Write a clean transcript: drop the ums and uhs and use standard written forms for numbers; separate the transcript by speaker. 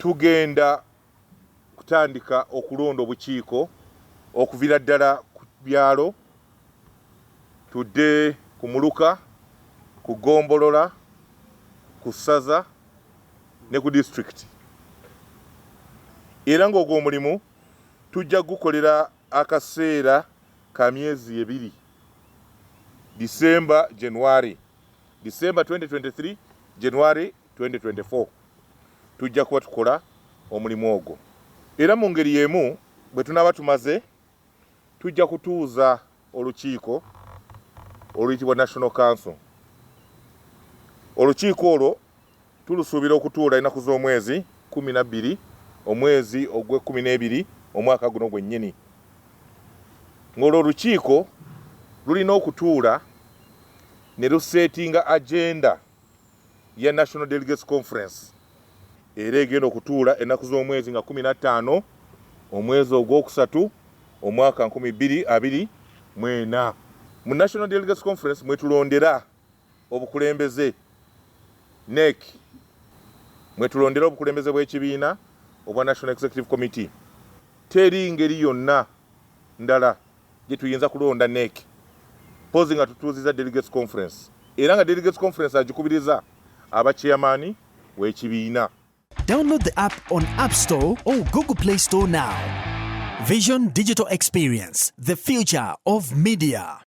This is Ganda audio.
Speaker 1: Tugenda kutandika okulonda obukiiko okuvira ddala ku byalo, tudde ku muluka, ku ggombolola, ku ssaza ne ku disitulikiti, era ng'ogwo omulimu tujja kugukolera akaseera ka myezi 2, December, January, December 2023, January 2024, tujja kuba tukola omulimu ogwo. Era mu ngeri y'emu, bwe tunaaba tumaze, tujja kutuuza olukiiko oluyitibwa National Council. Olukiiko olwo tulusuubira okutuula ennaku z'omwezi 12, omwezi ogw'e-12, omwaka guno gwennyini, ng'olwo olukiiko lulina okutuula ne luseetinga agenda ya National Delegates Conference, era egenda okutuula ennaku z'omwezi nga 15, omwezi ogwokusatu, omwaka 2024. Mu National Delegates Conference mwetulondera obukulembeze NEC, mwetulondera obukulembeze bw'ekibiina obwa National Executive Committee. Teri ngeri yonna ndala gye tuyinza kulonda NEC pozi nga tutuuziza Delegates Conference, era nga Delegates Conference agikubiriza aba chairman w'ekibiina.
Speaker 2: Download the app on App Store or Google Play Store now. Vision Digital Experience, the future of media.